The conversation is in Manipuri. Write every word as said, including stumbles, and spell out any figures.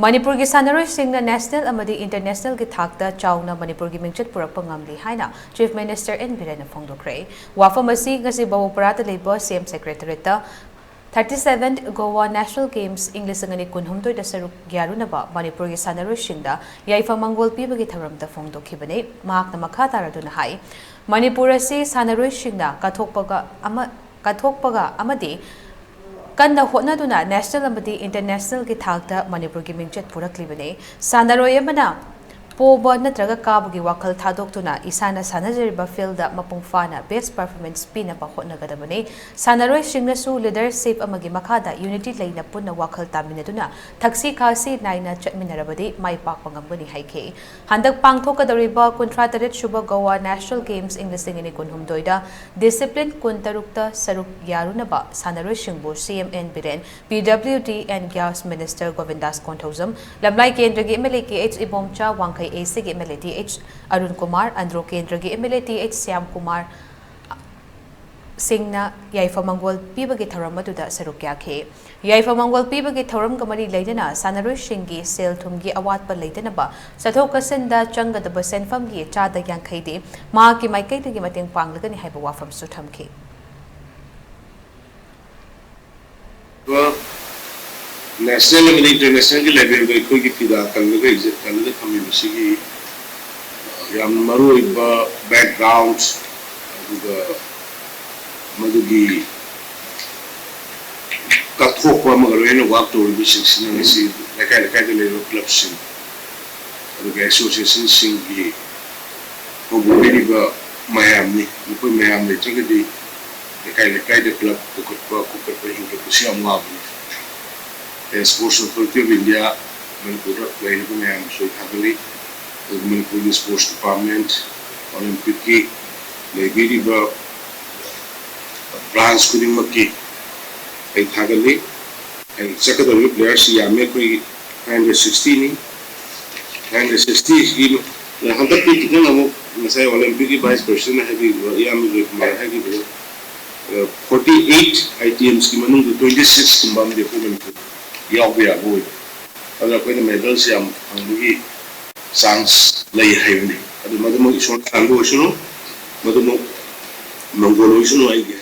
ꯃꯅꯤꯄꯨꯔꯒꯤ ꯁꯥꯟꯅꯔꯣꯏꯁꯤꯡꯅ ꯅꯦꯁꯅꯦꯜ ꯑꯃꯗꯤ ꯏꯟꯇꯔꯅꯦꯁꯅꯦꯜꯒꯤ ꯊꯥꯛꯇ ꯆꯥꯎꯅ ꯃꯅꯤꯄꯨꯔꯒꯤ ꯃꯤꯡꯆꯠ ꯄꯨꯔꯛꯄ ꯉꯝꯂꯤ ꯍꯥꯏꯅ ꯆꯤꯐ ꯃꯤꯅꯤꯁꯇꯔ ꯑꯦꯟ ꯕꯤꯔꯦꯟꯅ ꯐꯣꯡꯗꯣꯛꯈ꯭ꯔꯦ꯫ ꯋꯥꯐꯝ ꯑꯁꯤ ꯉꯁꯤ ꯕꯕꯨꯄꯔꯥꯗ ꯂꯩꯕ ꯁꯤ M ꯁꯦꯀ꯭ꯔꯦꯇꯔꯤꯌꯦꯠꯇ thirty seventh Goa National Games ꯏꯪ ꯂꯤꯁꯤꯡ ꯑꯅꯤ ꯀꯨꯟꯍꯨꯝꯗꯣꯏꯗ ꯁꯔꯨꯛ ꯌꯥꯔꯨꯅꯕ ꯃꯅꯤꯄꯨꯔꯒꯤ ꯁꯥꯟꯅꯔꯣꯏꯁꯤꯡꯗ ꯌꯥꯏꯐ ꯃꯪꯒꯣꯜ ꯄꯤꯕꯒꯤ ꯊꯧꯔꯝꯗ ꯐꯣꯡꯗꯣꯛꯈꯤꯕꯅꯤ꯫ ꯃꯍꯥꯛꯅ ꯃꯈꯥ ꯇꯥꯔꯗꯨꯅ ꯍꯥꯏ, ꯃꯅꯤꯄꯨꯔ ꯑꯁꯤ ꯁꯥꯟꯅꯔꯣꯏꯁꯤꯡꯅ ꯀꯠꯊꯣꯛꯄꯒ ꯑꯃ-, ꯀꯠꯊꯣꯛꯄꯒ ꯑꯃꯗꯤ ꯀꯟꯅ ꯍꯣꯠꯅꯗꯨꯅ ꯅꯦꯁꯅꯦꯜ ꯑꯃꯗꯤ ꯏꯟꯇꯔꯅꯦꯁꯅꯦꯜꯒꯤ ꯊꯥꯛꯇ ꯃꯅꯤꯄꯨꯔꯒꯤ ꯃꯤꯡꯆꯠ ꯄꯨꯔꯛꯂꯤꯕꯅꯤ꯫ ꯁꯥꯟꯅꯔꯣꯏ ꯑꯃꯅ ꯄꯣꯕ ꯅꯠꯇ꯭ꯔꯒ ꯀꯥꯕꯒꯤ ꯋꯥꯈꯜ ꯊꯥꯗꯣꯛꯇꯨꯅ ꯏꯁꯥꯅ ꯁꯥꯟꯅꯖꯔꯤꯕ ꯐꯤꯜꯗ ꯃꯄꯨꯡ ꯐꯥꯅ ꯕꯦꯁ ꯄꯔꯐꯣꯔꯃꯦꯟꯁ ꯄꯤꯅꯕ ꯍꯣꯠꯅꯒꯗꯕꯅꯤ꯫ ꯁꯥꯟꯅꯔꯣꯏꯁꯤꯡꯅꯁꯨ ꯂꯤꯗꯔꯁꯤꯞ ꯑꯃꯒꯤ ꯃꯈꯥꯗ ꯌꯨꯅꯤꯇꯤ ꯂꯩꯅ ꯄꯨꯟꯅ ꯋꯥꯈꯜ ꯇꯥꯃꯤꯟꯅꯗꯨꯅ ꯊꯛꯁꯤ ꯈꯥꯁꯤ ꯅꯥꯏꯅ ꯆꯠꯃꯤꯟꯅꯔꯕꯗꯤ ꯃꯥꯏ ꯄꯥꯛꯄ ꯉꯝꯒꯅꯤ ꯍꯥꯏꯈꯤ꯫ ꯍꯟꯗꯛ ꯄꯥꯡꯊꯣꯛꯀꯗꯧꯔꯤꯕ ꯀꯨꯟꯊ꯭ꯔꯥ ꯇꯔꯦꯠ ꯁꯨꯕ Goa National Games ꯏꯪ ꯂꯤꯁꯤꯡ ꯑꯅꯤ ꯀꯨꯟꯍꯨꯝꯗꯣꯏꯗ ꯗꯤꯁꯤꯄ꯭ꯂꯤꯟ ꯀꯨꯟꯇꯔꯨꯛꯇ ꯁꯔꯨꯛ ꯌꯥꯔꯨꯅꯕ ꯁꯥꯟꯅꯔꯣꯏꯁꯤꯡꯕꯨ C M N Biren, P W D and Gas Minister Govindas Konthoujam, Lamlai ꯀꯦꯟꯗ꯭ꯔꯒꯤ M L A K H Ibomcha, Wangkhei A ꯁꯤꯒꯤ M L A T H Arun Kumar, Andro ꯀꯦꯟꯗ꯭ꯔꯒꯤ M L A T H Shyam Kumar ꯁꯤꯡꯅ ꯌꯥꯏꯐ ꯃꯪꯒꯣꯜ ꯄꯤꯕꯒꯤ ꯊꯧꯔꯝ ꯑꯗꯨꯗ ꯁꯔꯨꯛ ꯌꯥꯈꯤ꯫ ꯌꯥꯏꯐ ꯃꯪꯒꯣꯜ ꯄꯤꯕꯒꯤ ꯊꯧꯔꯝꯒ ꯃꯔꯤ ꯂꯩꯅꯅ ꯁꯥꯟꯅꯔꯣꯏꯁꯤꯡꯒꯤ ꯁꯦꯜ ꯊꯨꯝꯒꯤ ꯑꯋꯥꯠꯄ ꯂꯩꯇꯅꯕ ꯆꯠꯊꯣꯛ ꯆꯠꯁꯤꯟꯗ ꯆꯪꯒꯗꯕ ꯁꯦꯟꯐꯝꯒꯤ ꯆꯥꯗ ꯌꯥꯡꯈꯩꯗꯤ ꯃꯍꯥꯛꯀꯤ ꯃꯥꯏꯀꯩꯗꯒꯤ ꯃꯇꯦꯡ ꯄꯥꯡꯂꯒꯅꯤ ꯍꯥꯏꯕ ꯋꯥꯐꯝꯁꯨ ꯊꯝꯈꯤ꯫ ꯅꯦꯁꯅꯦꯜ ꯑꯃꯗꯤ ꯏꯟꯇꯔꯅꯦꯁꯅꯦꯜꯒꯤ ꯂꯦꯚꯦꯜꯗ ꯑꯩꯈꯣꯏꯒꯤ ꯐꯤꯗꯥ ꯀꯜꯂꯒ ꯏꯖꯠ ꯀꯜꯂꯒ ꯊꯝꯃꯤꯕꯁꯤꯒꯤ ꯌꯥꯝꯅ ꯃꯔꯨꯑꯣꯏꯕ ꯕꯦꯛꯒ꯭ꯔꯥꯎꯟ, ꯑꯗꯨꯒ ꯃꯗꯨꯒꯤ ꯀꯠꯊꯣꯛꯄ ꯑꯃꯒ ꯂꯣꯏꯅꯅ ꯋꯥꯛ ꯇꯧꯔꯤꯕꯁꯤꯡꯁꯤꯅ ꯉꯁꯤ ꯂꯩꯀꯥꯏ ꯂꯩꯀꯥꯏꯗ ꯂꯩꯔꯤꯕ ꯀ꯭ꯂꯕꯁꯤꯡ, ꯑꯗꯨꯒ ꯑꯦꯁꯣꯁꯤꯌꯦꯁꯟꯁꯤꯡꯒꯤ ꯍꯧꯗꯣꯛꯄꯤꯔꯤꯕ ꯃꯌꯥꯝꯅꯤ꯫ ꯃꯈꯣꯏ ꯃꯌꯥꯝ ꯂꯩꯇ꯭ꯔꯒꯗꯤ ꯂꯩꯀꯥꯏ ꯂꯩꯀꯥꯏꯗ ꯀ꯭ꯂꯕ ꯄꯨꯈꯠꯄ, ꯈꯣꯀꯠꯄ, ꯍꯤꯡꯒꯠꯄꯁꯨ ꯌꯥꯝ ꯋꯥꯕꯅꯤ꯫ ꯑꯦ, Sports Authority of India, ꯃꯅꯤꯄꯨꯔꯗ ꯂꯩꯔꯤꯕ ꯃꯌꯥꯝꯁꯨ ꯑꯩ ꯊꯥꯒꯠꯂꯤ꯫ ꯑꯗꯨꯒ ꯃꯅꯤꯄꯨꯔꯒꯤ ꯁ꯭ꯄꯣꯔꯠꯁ ꯗꯤꯄꯥꯔꯠꯃꯦꯟꯠ, ꯑꯣꯂꯦꯝꯄꯤꯛꯀꯤ ꯂꯩꯕꯤꯔꯤꯕ ꯕ꯭ꯔꯥꯟꯁ ꯈꯨꯗꯤꯡꯃꯛꯀꯤ ꯑꯩ ꯊꯥꯒꯠꯂꯤ꯫ ꯑꯩ ꯆꯠꯀꯗꯧꯔꯤꯕ ꯄ꯭ꯂꯦꯌꯔꯁꯤ ꯌꯥꯝꯃꯦ, ꯑꯩꯈꯣꯏꯒꯤ five hundred sixty ꯅꯤ꯫ Five hundred sixty ꯁꯤꯒꯤ ꯍꯟꯗꯛꯇꯤ ꯈꯤꯇꯪ ꯑꯃꯨꯛ ꯉꯁꯥꯏ ꯑꯣꯂꯦꯝꯄꯤꯛꯀꯤ ꯚꯥꯏꯁ ꯄ꯭ꯔꯦꯁꯤꯗꯦꯟꯠꯅ ꯍꯥꯏꯕꯤꯕ, ꯏꯌꯥꯝꯕ ꯖꯣꯏꯀꯨꯃꯥꯔꯅ ꯍꯥꯏꯈꯤꯕꯗꯣ, forty eight items ꯀꯤ ꯃꯅꯨꯡꯗ twenty six ꯀꯨꯝꯕ ꯑꯃꯗꯤ ꯑꯩꯈꯣꯏ ꯃꯅꯤꯄꯨꯔ ꯌꯥꯎꯕ ꯌꯥꯕ ꯑꯣꯏꯕ꯫ ꯑꯗꯨꯅ ꯑꯩꯈꯣꯏꯅ medalꯁꯦ ꯌꯥꯝ ꯐꯪꯕꯒꯤ chance ꯂꯩ ꯍꯥꯏꯕꯅꯤ꯫ ꯑꯗꯨ ꯃꯗꯨꯃꯛ ꯏꯁꯣꯔꯅ ꯆꯥꯟꯕ ꯑꯣꯏꯁꯅꯨ, ꯃꯗꯨꯃꯛ ꯃꯪꯒꯣꯜ ꯑꯣꯏꯁꯅꯨ ꯑꯩꯒꯤ